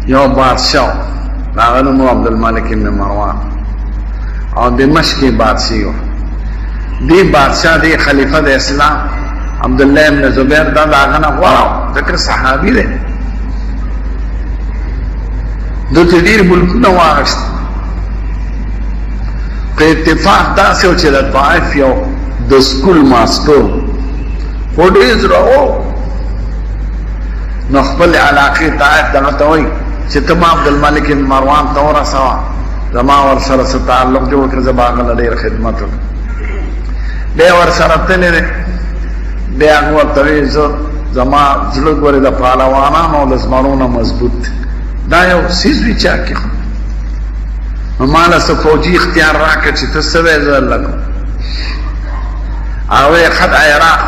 یو بادشاہ د هغه نوم عبدالملک ابن مروان او دمشق کې بادشاہ و. دی بادشاہ دی خلیفہ د اسلام عبدالله ابن زبیر دا د هغه نه غوره ځکه صحابي دی. ده ته ډېر ملکونه واغښت. په اتفاق داسې و چې د طائف یو د سکول ماسټر خو ډېر زړه و، نو خپل علاقې طائف دغه ته وایي چې ته ما عبدالملک بن مروان ته ورسوه، زما ورسره څه تعلق جوړ کړه، زه به هغه له ډېر خدمت وکړم. بیا ورسره تللی دی، بیا هغه ورته وایي زه زما زړه ګورې د پهلوانانو او د زمرو نه مضبوط دی، دا یو څیز وي چا کې خو نو ما له څه فوجي اختیار راکړه چې ته څه وایې زه درله کوم. هغه وایي ښه د عراق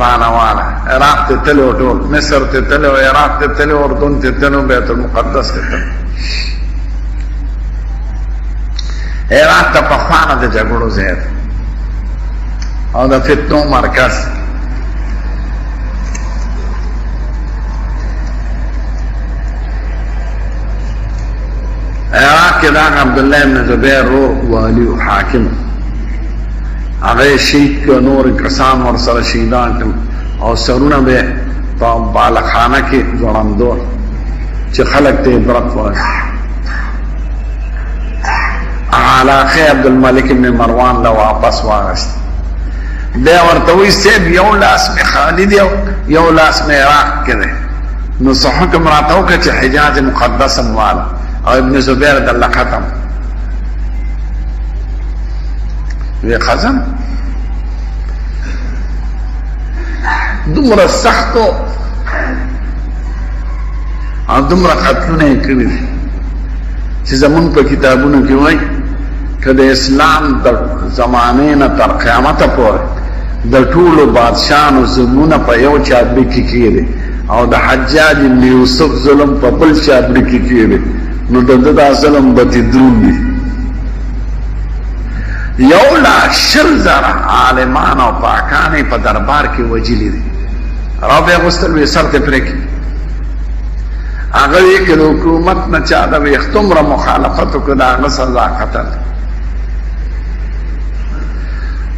رانه واله، عراق ته تللی و، ټول مصر ته تللی و، عراق ته تللی و، اردن ته تللی و، بیت المقدس ته تللی. عراق ته پخوا نه د جګړو ځای دی او د فتنو مرکز. عراق کې دا عبدالله ابن زبیر ورور والي او حاکم، هغه یې شهید کړ، نور کسان ورسره شهیدان کړل او سرونه به یې په بالخانه کې ځوړندول چې خلک ته عبرت ورکړي. هغه علاقه عبدالملک ابن مروان له واپس واغست. بیا ورته وایي صاحب یو لاس مې خالي دی او یو لاس مې عراق کې دی، نو څه حکم راته وکړه چې حجاز مقدس هم واله او ابن زبیر دله ختم. وی خزم دومره سختو او دومره قتلونه یې کړي دي چې زمونږ په کتابونو کې وایي که د اسلام د زمانې نه تر قیامته پورې د ټولو بادشاهانو ظلمونه په یو چابړي کې کېږي او د حجاج ابن یوسف ظلم په بل چابړي کې کېږي، نو د ده دا ظلم به ترې دروند وي. 1,20,000 عالمان او پاکان یې په دربار کې وژلي دي. راو به یې غوښتل وي سر ته پرې کړي. هغه یې که د حکومت نه چا د ویښتومره مخالفت وکړ، د هغه سزا قتل.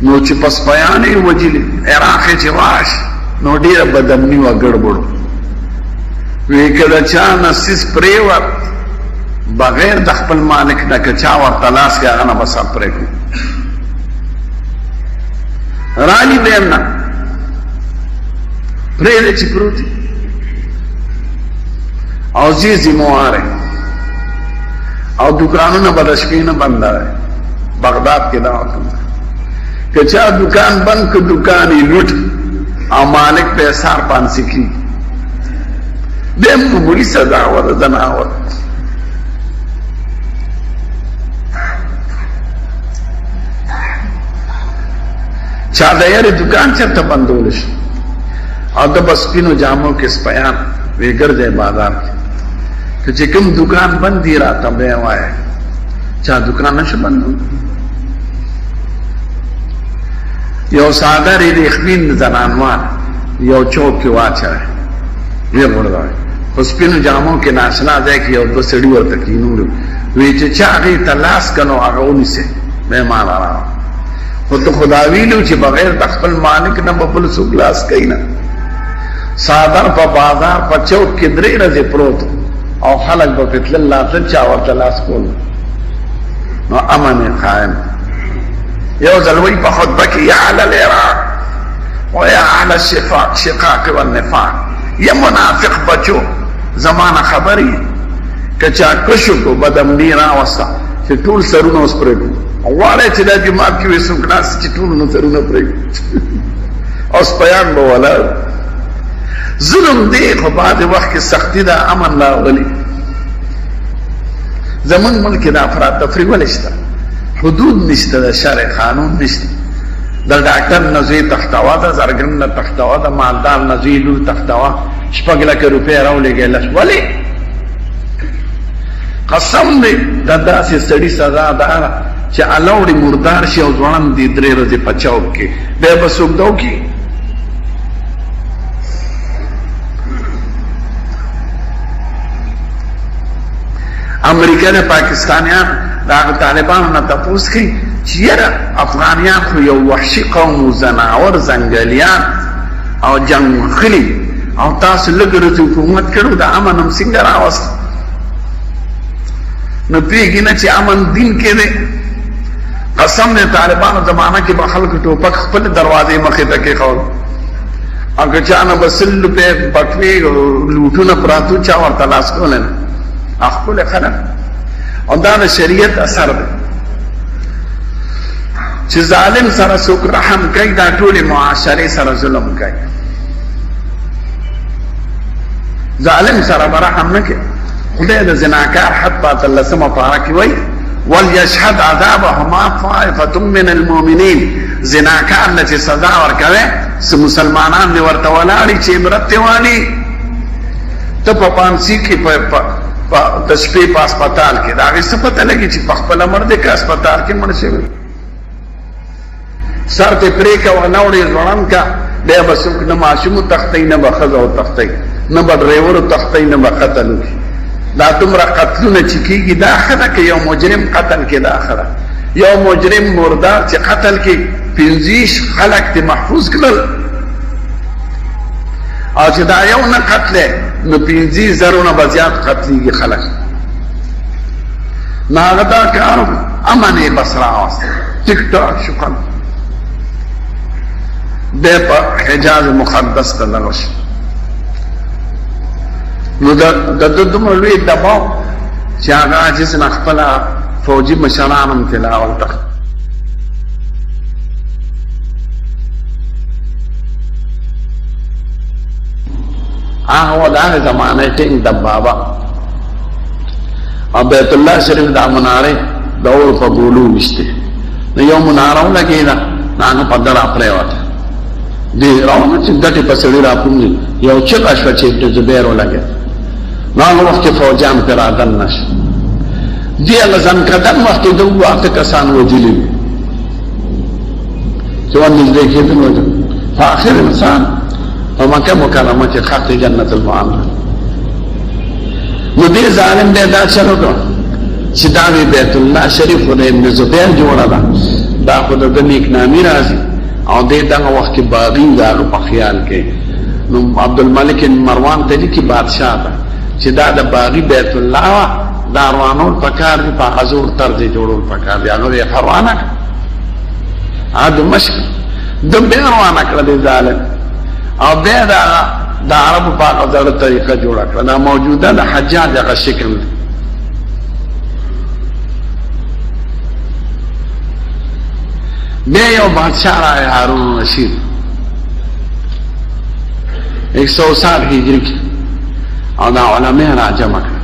نو چې په سپیان یې وژلي، عراق یې چې واش، نو ډېره بدامني وه، ګړبړو. وی که د چا نه څیز پرېوت بغیر د خپل مالک نه، که چا ورته لاس کې، هغه نه به سر پرې کړو. رالي به هم نه پرېږده چې پروت وي او ځي ذمهواره او دکانونه به د شپې نه بندوي. بغداد کې دا حکم ده که چا دکان بند کړ، دکان یې لوټ او مالک په سار پانسي کېږي، بیا معمولي سزا وه د ځناور. چا د یاري دکان چېرته بندول شي او د به سپینو جامو کې سپیان وی ګرځی بازار کې، که چې کوم دکان بند دی راته به وایه، چا دکان نشو بندول. یو ساده ریښمین زنانوان یو چوک کې واچوی، ویې غورځوی، په سپینو جامو کې ناشنا ځای کې یو دوه سړي ورته کښېنولي، وی چې چا هغې ته لاس که نو هغه ونیسئ، بیا ما له راوړه. خو ته خو دا ویلو چې بغیر د خپل مالک نه به بل څوک لاس کوي نه. څادر په بازار په چوک کې 3 ورځې پروت او خلک به پرې تلل راتلل، چا ورته لاس کول، نو امن یې قایم. یو ځل وایي په خطبه کې یا اهل العراق و یا اهل الشفاق شقاق والنفاق، یا منافق بچو زمانه خبرې که چا کشو کو بدامني راوسته چې ټول سرونه اوس پرې کړو. غواړی چې دا جومات کې وي څوک ناست چې ټول نو سرونه پرې کړو او سپیان به ولاړ. ظلم دی خو بعضې وخت کې سختي ده، امن راولي. زمونږ ملک کې د افراتفري ولې شته؟ حدود نشته، د شرع قانون نشته. د ډاکټر نه زوی تښتوه، د زرګن نه تښتوه، د مالدار نه زوی لور تښتوه، 6 لکه روپۍ راولېږئ لس. ولې؟ قسم دی د داسې سړي سزا دا ده چې الوړي مردار شي او ځوړند دي 3 ورځې په چوک کې، بیا به څوک دا وکړي؟ امریکا د پاکستانیان د هغه طالبانو نه تپوس کوي چې یاره افغانیان خو یو وحشي قوم و، ځناور، ځنګلیان او جنګ غښلي، او تاسو لږ ورځې حکومت کړو، د امن هم څنګه راوست؟ نو پوهېږي نه چې امن دین کې دی. قسم دی طالبانو زمانه کې به خلکو ټوپک خپل دروازې مخې ته کېښود، او که چا نه به 100 روپۍ بټوې لوټونه پراتو، چا ورته لاس کولی نه، ښکلی خلک. او دا د شریعت اثر دی چې ظالم سره څوک رحم کوي، دا ټولې معاشرې سره ظلم کوي. ظالم سره به رحم نه کوي. خدای د زناکار حد په 18مه پاره کې وایي وليشهد عذابهما طائفة من المؤمنین. زناکار له چې سزا ورکوي، څه مسلمانان دې ورته ولاړي چې عبرت دی والي. ته په پانسی کې په د شپې په هسپتال کې، د هغې څه پته لګي چې په خپله مړ دی که هسپتال کې مړ شوی؟ سر ته پرې که ونه وړې ځوړند که، بیا به څوک نه ماشوم وتښتوي، نه به ښځه وتښتوي، نه به ډریور وتښتوي، نه به قتل وکړي. دا دومره قتلونه چې کېږي، دا ښه ده که یو مجرم قتل کې؟ دا ښه ده یو مجرم مردار چې قتل کې، 25 خلک دې محفوظ کړل، او چې دا یو نه قتل، نو 25 زرو نه به زیات قتلېږي خلک. نو هغه دا کار امن یې بس راوست، ټیک ټاک شو خلک. بیا په حجاز مقدس ته دغه شو، نو د ده دومره لوی دباو چې هغه عاجز نه خپله فوجي مشران هم ترې راولته. هغه و د هغې زمانې ټینګ دبابه، او بیت الله شریف دا منارې د اور په ګولو ویشتې، نو یو مناره ولګېده، نو هغه په ده راپرېوته. دې راونه چې ګټې په سړي راپومي، یو چغه شوه چې ابن زبیر ولګېد. نو هغه وخت کې فوجیان پرې رادننه شو. دې هغه ځنکدن وخت کې د اووه اته کسان وژلي وو چې ورنږدې کېدل وژل. خو آخر انسان په مکه مکرمه کې ښخ دی، جنت المعلی. نو دې ظالم بیا دا چل وکړ چې دا وی بیت الله شریف خو د ابن زبیر جوړه ده، دا خو د ده نیکنامي راځي، او دې دغه وخت کې باغي د هغه په خیال کې. نو عبدالملک مروان ته لیکي بادشاه ته چې دا د باغي بیت الله وه، دا روانول پکار دي، په هغه زوړ طرز یې جوړول پکار دي. هغه یې روانه کړه، هغه دمشق ده بیا روانه کړه دې ظالم، او بیا دا د عربو په هغه زړه طریقه جوړه کړه، دا موجوده د حجاج هغه شکل دی. بیا یو بادشاه راغی، هارون رشید، 160 هجري کې، او دا علماء را جمع کړه.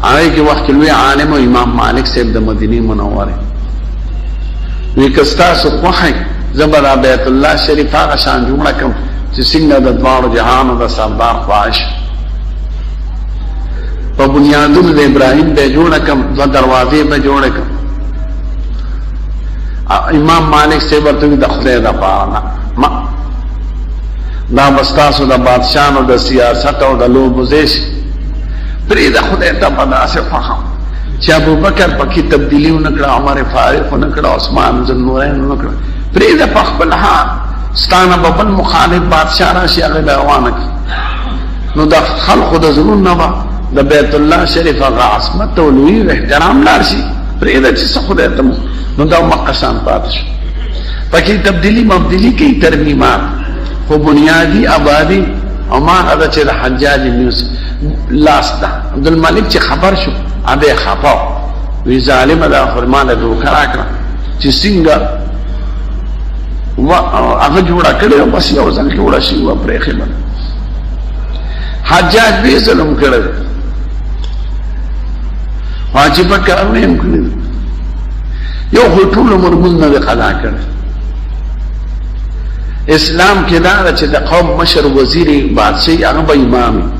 هغه کې وخت لوی عالم او امام مالک صاحب د مدینه منوره. وی که ستاسو خوښه، زه به دا بیت الله شریف هغه شان جوړه کړم چې څنګه د دواړو جهانو د سردار خواهش، په بنیادونو د ابراهیم به جوړه کړم، دوه دروازې به جوړه کړم. امام مالک صاحب ورته د خدای دپاره نه، ما دا به ستاسو د بادشاهانو د سیاست او د لوبو ځای شي، پرېږده. خدای ته به داسې خوښه چې ابوبکر پکې تبدیلي ونه کړه، عمر فاروق ونه کړه، عثمان ذوالنورین ونه کړه، پرېږده په خپل حال. ستا نه به بل مخالف بادشاه راشي، هغه به روانه کړي. نو د خلقو د زړونو نه به د بیت الله شریف هغه عظمت او لوی احترام لاړ شي. پرېږده چې څه خدای ته. نو دا مکه شان پاتې شو، پکې تبدیلی مبدلی کوي، ترمیمات، خو بنیادی آبادی او ما هغه چې د حجاج بن یوسف لاس ده. عبدالملک چې خبر شو، ابه خفا وی، ظالم دا خو ما له دوکه راکړه چې څنګه هغه جوړه کړې او بس یو ځل جوړه شي و پرېښې. به حجاج به ظلم کړی، واجب کارونه هم کړی، یو خو ټول عمر مونږ نه قضا کړی. اسلام کې دا ده چې د قوم مشر، وزیر، بادشاہي، هغه به امام.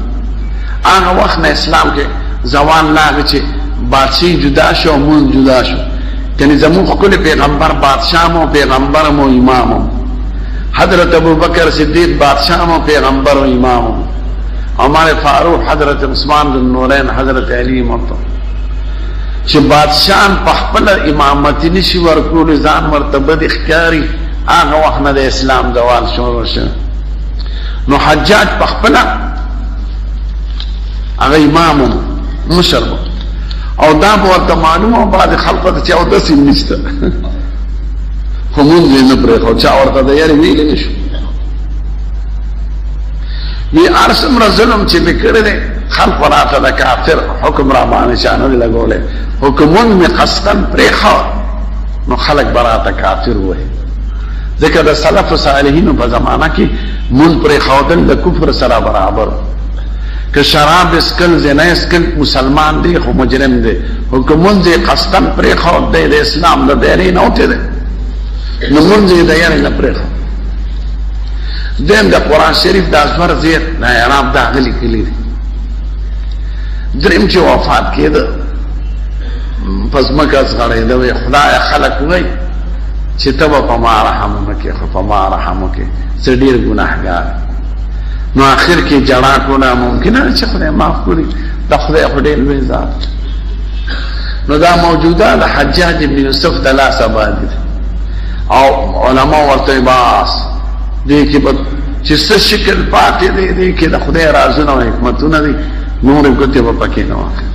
هغه وخت نه اسلام کې زوال لاغی چې بادشاہي جدا شو او مونږ جدا شو. یعنی زموږ ښکلی پیغمبر بادشاه مو، پیغمبر مو، امام مو. حضرت ابوبکر صدیق بادشاه مو، پیغمبر او امام مو. عمر فاروق، حضرت عثمان ذو النورین، حضرت علی مرتضی، چې بادشاہان په خپل امامت نشي ورکول، ځان ورته بد ښکاري، هغه وخت نه د اسلام زوال شروع شو. نو حجاج په خپل هغه امام مشر او دا به ورته معلومه او بعضې خلکو ته چې اودس یې نشته، خو مونځ یې نه پرېښود، چا ورته د یارې ویلی نه شو. وی هر څومره ظلم چې مې کړی دی، خلکو راته د کافر حکم را باندې چا نه دی لګولی، خو که مونږ مې قصداً پرېښود نو خلک به راته کافر ووایي، ځکه د سلف صالحینو په زمانه کې مونږ پرېښودل د کفر سره برابر. که شراب اسکل، زنا اسکل، مسلمان دی خو مجرم دی، خو که مونځ یې قصداً پرېښود دی د اسلام د دایرې نه وتی دی، نو مونځ یې د یارې نه پرېښود. دیم د قرآن شریف د ازور زیر د اعراب دا غلي کلی دی. دریم چې وفات کېده پس مکه زغړېده، وی خدای خلک وایي چې ته به په ما رحم ونه کړې، خو په ما رحم وکړې، زه ډېر ګناهګار. نو آخر کې جړا کوله، ممکنه ده چې خدای معاف کړي، د خدای خو ډېر لوی ذات. نو دا موجوده د حجاج ابن یوسف د لاسه باندې او علما ورته باس دې کې به چې څه شکل پاتې دی، دې کې د خدای رازونه او حکمتونه دي، نورې ګوتې به پکې نه واخلي.